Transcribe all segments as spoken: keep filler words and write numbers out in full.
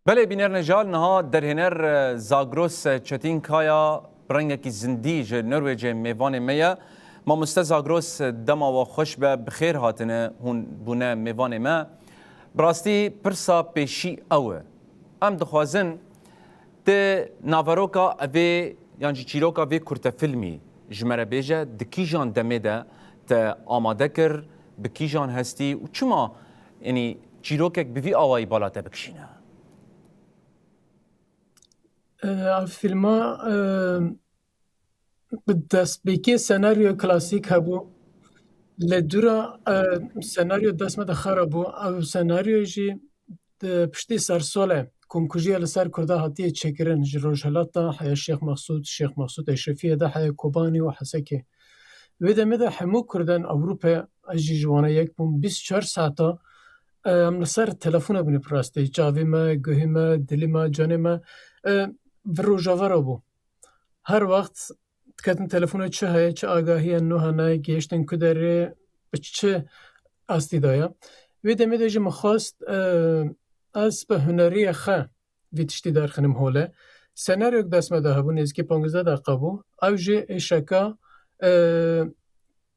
Belê bîner necal niha derhêner e, Zagros e, Çetin Kaya bi rengekî zindî ji Norwêcê mêvanê me ye. Mamoste Zagros e, dema we xweş be, bi xêr hatine hûn bûne mêvanê me. Bi rastî pirsa pêşî ew e. Em dixwazin di naveroka evê yan jî çîroka vê kurtefilmî ji me re bêje, di kîjan demê de te amade kir, bi kîjan hestî û çima, yanî çîrokek bi vî awayî bala te bikişîne? E, ev filma, e, bi destpêkê senaryo klasîk hebû. Lê dûra, e, senaryo dest me de xera bû. Ev senaryo jî di piştî sersolê komkujiya li ser Kurda hatiye çêkirin. Ji Rojhelata heye Şêx Mexsûd, Şêx Mexsûd Eşrefiyê de heye, Kobanî û Hesekê. Wê demê de hemû Kurdên Ewropê, ez jî ji wana yek bûm, bîst û çar saeta, e, em li ser telefona bûne bi rastî. Çavê me, guhê me, dilê me, canê me, e, vir rojava re bû. Her wext diketin telefona, çi heye, çi agahiya nû hene, gihiştin ku derê, bi çi astî de ye. Wê demê de jî min xwest, e, ez bi huneriya xwe vî tiştî derxinim hole. Senaryok dest me de hebû, nêzîkî panzdeh deqa bû. Ew jî êşeka, e,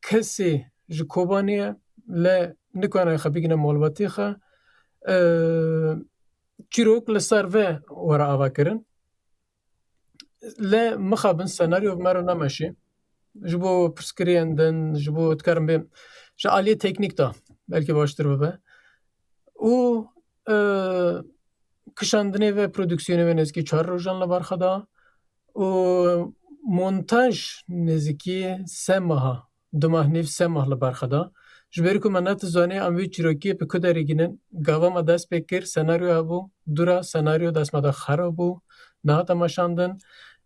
kesê ji Kobanê ye, lê nikane xwe bigine malbatê xwe. E, çîrok li ser vê were ava kirin. Lê mixabin senaryo bi me re nemeşî. Ji bo pirsgiriyên din, ji bo dikarim bê, ji aliyê teknîk de belkî baştir bibe. Û, e, kişandinê ve, produksiyonê ve nêzîkî çar rojan li ber xwe da. Û montaj nêzîkî se meha, du mah nîv, se mah li ber xwe da. Ji ber ku me netizanî em vî çîrokiyê bi ku derê gînin, gava me dest pê kir, senaryo hebû, dûra senaryo dest me de xera bû, nehate meşandin.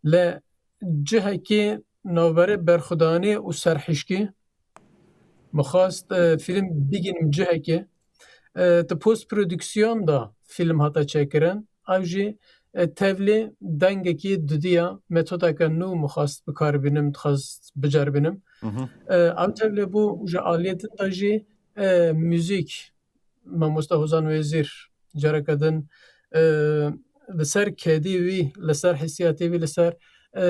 Lê cihekî navberê berxwedanê û serhişkî, min xwest, e, fîlm bigînim cihekê. E, di post produksiyon de fîlm hate çêkirin. Ew jî, e, tevlî dengekî dudî ye, metodeke nû min xwest bi kar bînim, dixwest biceribînim. Mhm. E, ew tevlî bû, ji aliyê din de jî, e, muzîk, mamoste Hozan Wezîr, careke din, e, li ser kedî wî, li ser hissiyatê wî, li ser, e,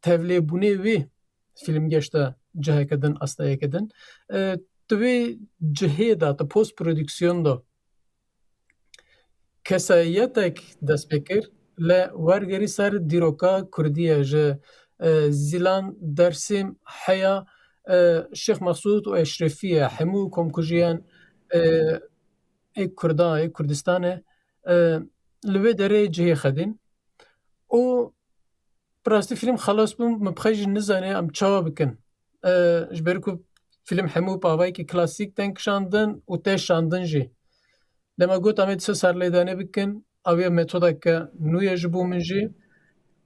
tevlêbûnê wî fîlm geşte ciheke din, asteyeke din. E, di wê cihê de, di post produksiyon de kesayetek dest pê kir, lê wergerî ser dîroka kurdî ye, ji, e, Zîlan, Dersîm, heya, e, Şêx Mexsûd û Eşrefî ye, hemû komkujiyên, e, ê Kurda, ê Kurdistanê, e, li wê derê cihê xedîn. Û bi rastî fîlm xelas bû, min bi xwe jî nizane em çawa bikin. E, ji ber ku fîlm hemû bi avayekî klasîk tên kişandin û tê şandin jî. Lê me got, em ê dîsa serlêdanê bikin, ew yê metodeke nû ye ji bo min jî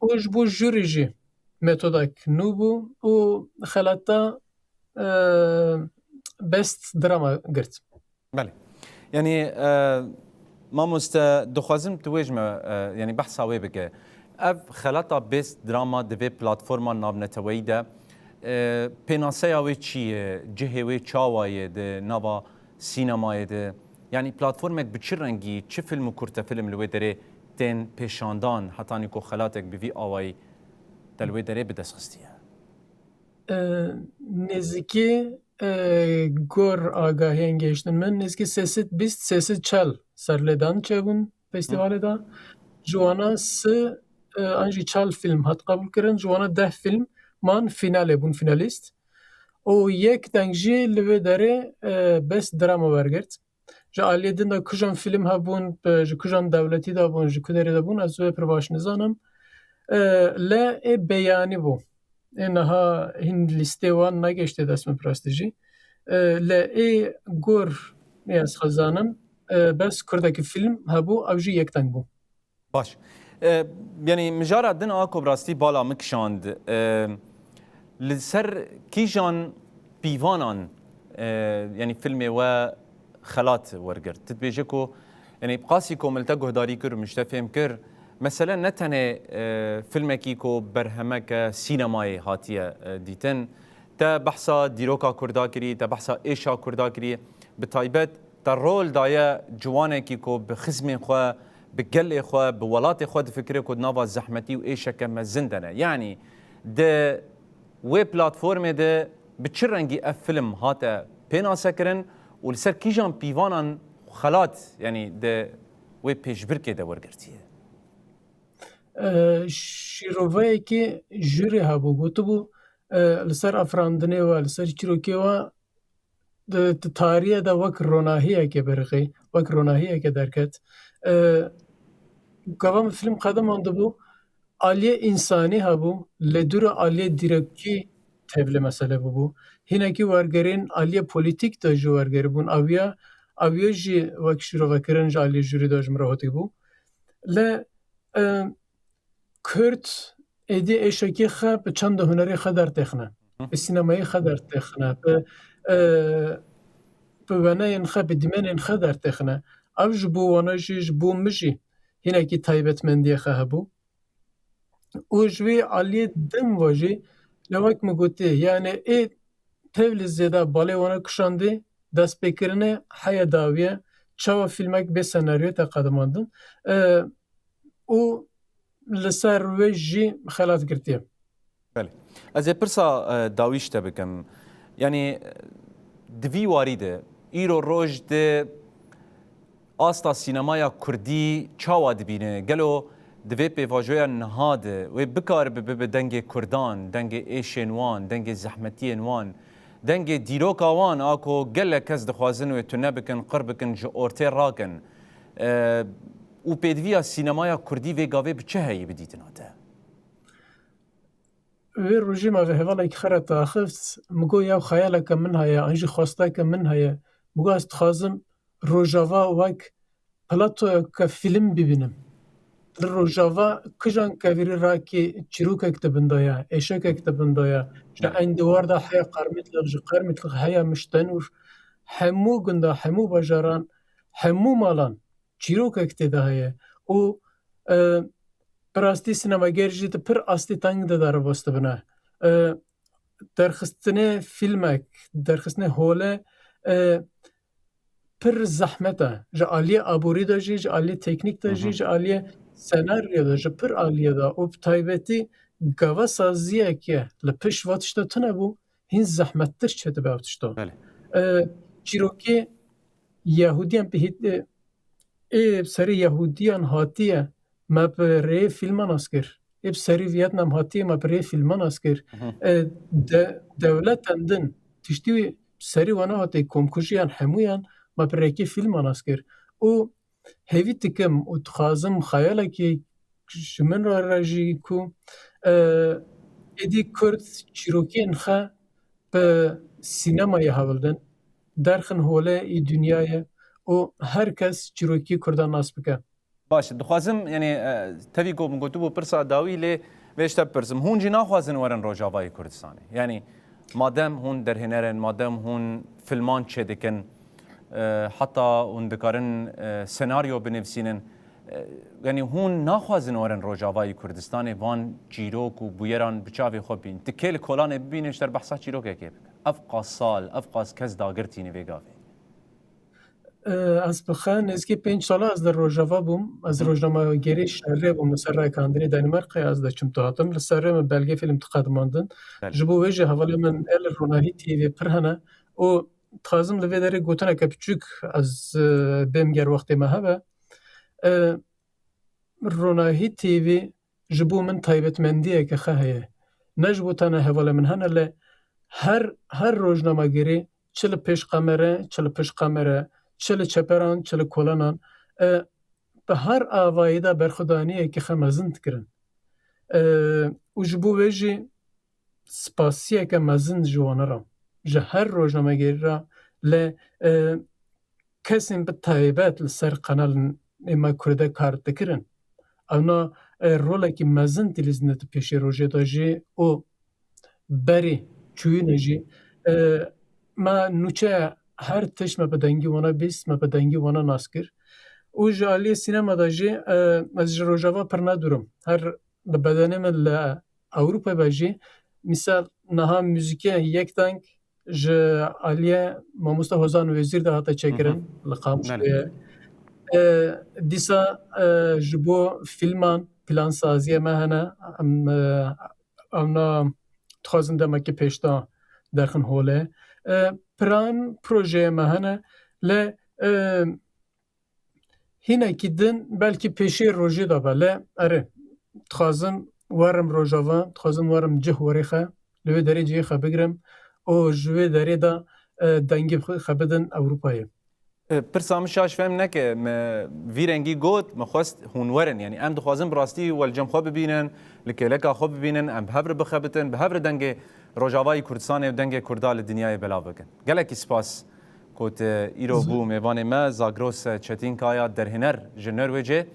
û ji bo jûrî jî metodek nû bû û xelata, e, best drama girt. Belê. Yanî, e, mamoste, dixwazim tu wê ji me, e, yanî behsa wê bike. Ev xelata best drama di vê platforma navneteweyî de, e, pênaseya wê çi ye? Cihê wê çawa ye di nava sînemayê de? Yanî platformek bi çi rengî, çi fîlm û kurtefîlm li wê derê tên pêşandan, hetanî ku xelatek bi vî awayî te li wê derê bi dest xistiye? E, nêzîkî, e, gor agahiyên gehiştin min, nêzîkî sê sed bîst, sê sed çel serlêdan çêbûn festîvalê de. Ji wana sê, e, an jî çel fîlm hat qebûlkirin, ji wana deh fîlm man fînalê bûn, fînalîst. Û yek deng jî li wê derê, e, best drama wergirt. Ji aliyê din de kujan fîlm hebûn, e, ji kujan dewletî de bûn, ji ku derê de bûn, ez wê pir baş nizanim. E, lê ê beyanî bû. Ê niha hîn lîstê wan negihiştê dest min bi rastî jî. E, lê ê gor ê ez xwe zanim, e, bes kurdekî fîlm hebû, ew jî yek deng bû. Baş. E, yanî mijara din a ku bi rastî bala min kişand. E, li ser kîjan pîvanan, e, yanî filmê we xelat wergirt? Tu dibêje ku, yanî qasî ku min li te guhdarî kir û min ji te fêm kir, mesele ne tenê, e, filmekî ku berhemeke sînemayê hatiye, e, dîtin. Te behsa dîroka Kurda kirî, te behsa êşa Kurda kirî. Bi taybet te rol daye ciwanekî ku bi xizmên xwe, bi gelê xwe, bi welatê xwe difikire ku di nava zehmetî û êşeke mezin de ne. Yanî di wê platformê de bi çi rengî ev film hate pênasekirin û li ser kîjan pîvanan xelat, yanî di wê pêşbirkê de wergirtiye? E, şîroveyekî jûrî hebû, gotibû, e, li ser afirandinê we, li ser çîrokê we, di, di tariyê de wek ronahiyeke berixê, wek ronahiyeke derket. E, gava min fîlm qedimandibû, aliyê însanî hebû, lê dûra aliyê dîrokî tevlê mesele bûbû. Hinekî wergerên aliyê polîtîk de jî wergerî bûn. Awiya, awiya jî wek şîrovekirin ji aliyê jûrî de ji min re hatî bû. Lê, e, Kurd êdî êşekê xwe bi çanda hunerê xwe dertêxine, bi sînemayê xwe dertêxine, bi, e, bi weneyên xwe, bi dîmenên xwe dertêxine. Ev ji bo wana jî, ji bo min jî hinekî taybetmendiyê xwe hebû. Û ji wî aliyê din ve jî, lê wek min gotî, yani ê tevlî zêde balê wana kişandî, destpêkirinê heya dawî ye, çawa fîlmek bê senaryo te qedimandin, e, û li ser wê jî xelat girtiye. Belê. Ez ê pirsa, e, dawî ji te bikim. Yanî, e, di vî warî de, îro roj di asta sînemaya kurdî çawa dibîne? Gelo di vê pêvajoya niha de wê bikaribe bibe dengê kurdan, dengê êşên wan, dengê zehmetiyên wan, dengê dîroka wan a ku gelek kes dixwazin wê tune bikin, qir bikin, ji ortê rakin? E, û pêdiviya sînemaya kurdî vê gavê bi çi heyî bi dîtina te? Wê rojê me ve hevalekî xwe re diaxift, min got, ya xeyaleke min heye, an jî xwesteke min heye. Min got, ez dixwazim Rojava wek platoyeke fîlm bibînim. Li Rojava kijan kevirî rakî çîrokek di bin de ye, êşekek di bin de ye. Ji Eyn Diwar de heya Qarmîtlix, ji Qarmîtlix heya Miştenûr. Hemû gunda, hemû bajaran, hemû malan çîrokek tê de heye. Û, e, bi rastî sînemager jî di pir astê teng de derbas dibine. E, derxistinê fîlmek, derxistinê holê, e, pir zehmet e. Ji aliyê aborî de jî, ji aliyê teknîk de jî, ji aliyê senaryo de, ji pir aliyê de û bi taybetî gava saziyeke li pişt va tişta tune bû, hîn zehmettir çêdibe ev tişta. Belê. E, çîrokê Yehudiyan pihît, e, ê bi serê Yehudiyan hatiye, me bi rê fîlman nas kir. Ê bi serê Vietnam hatiye, me bi rê fîlman nas kir. E, de, dewleten din, tiştî wî bi serê wana hatiye, komkujiyan hemûyan, me bi rêkê fîlman nas kir. Û hêvî dikim û dixwazim xeyalekî ji min re re jî ku, e, êdî Kurd çîrokên xwe bi sînemayê hewldin, derxin holê î dinyayê û her kes çîrokî Kurdan nas bike. Baş e, dixwazim, yanî, e, tevî ku min gotibû pirsa dawî, lê vê ji te bipirsim. Hûn jî naxwazin werin Rojavayê Kurdistanê. Yanî, madem hûn derhêner in, madem hûn filman çêdikin, e, heta hûn dikarin, e, senaryo binivîsînin, e, yanî hûn naxwazin werin Rojavayê Kurdistanê, van çîrok û bûyeran bi çavê xwe bîn. Ti kê li kolanê bibîne ji te re behsa çîrokekê bike. Ev qas sal, ev qas kes dagirtîne vê gavê. E, ez bi xwe nêzîkî pênc sala ez li Rojava bûm. Ez Hı. rojnamegerê şerê bûm, li ser raykandirê Danimarkayê ez diçim tu hatim. Li ser rê min belge fîlm diqedimandin. Belê. Ji bo wê jî hevalê min ê li Ronahî T V pir hene û dixwazim li vê derê gotineke piçûk ez, e, bêm ger wextê me hebe. E, Ronahî T V ji bo min taybetmendiyeke xwe heye. Ne ji bo tena hevalê min hene, lê her, her rojnamegerî, çi li pêş kamere, çi li pişt kamere, çi li çeperan, çi li kolanan, e, bi her avayî de berxwedaniyeke xwe mezin dikirin. E, û ji bo wê jî spasiyeke mezin ji wan re, ji her rojnamegerî re, lê, e, kesên bi taybet li ser qenalê me Kurde kar dikirin. Ewna, e, rolekî mezin dilîzîne di pêşê rojê de jî û berî çûyîne jî, e, me nûçe her tişt me bi dengî wana bîst, me bi dengî wana nas kir. Û ji aliyê sînema de jî, e, ez ji Rojava pir nedûrim. Her li bedenê min li Ewropa be jî, misal niha muzîkê yek deng ji aliyê mamoste Hozan Wezîr de hate çêkirin Hı hı. li Qamişloyê. Belê. E, dîsa e, ji bo fîlman plansaziyê me hene. Em e, em na dixwazin demekî pêşta derxin holê. E, plan projeyê me hene. Lê e, hinekî din belkî pêşê rojê de be. Lê erê, dixwazim werim Rojava, dixwazim werim cih werê xwe, li wê derê cihê xwe bigrim û ji wê derê de e, dengê xwe bidin Ewropayê. E, pirsa min şaş fehm neke, me vî rengî got, me xwest hûn werin. Yanî em dixwazin bi rastî we li cem xwe bibînin, li kêleka xwe bibînin, em bi hev re bixebitin, bi hev re dengê Rojavayî Kurdistanê û dengê Kurda li dinyayê belav bikin. Gelekî spas ku tu îro bû mêvanê me, Zagros Çetinkaya, derhêner ji Norwêcê,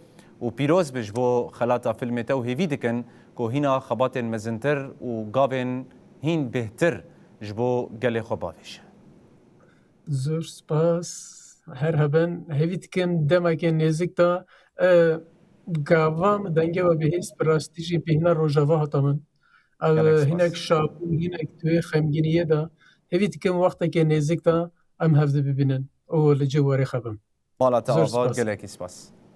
û pîroz bi ji bo xelata filmê te û hêvî dikin ku hîna xebatên mezintir û gavên hîn bêhtir ji bo gelê xwe bavêje. Zor spas. Her heben hêvî dikim demekê nêzik de e, gava min dengê we bihîst, bi rastî jî bêhna Rojava hata min. Ev hinek şabû, hinek tu yê xemgîniyê de. Hêvî dikim wextekê nêzik de em hevdi bibînin û li cih werê xebin. Mala te ava, gelekî spas.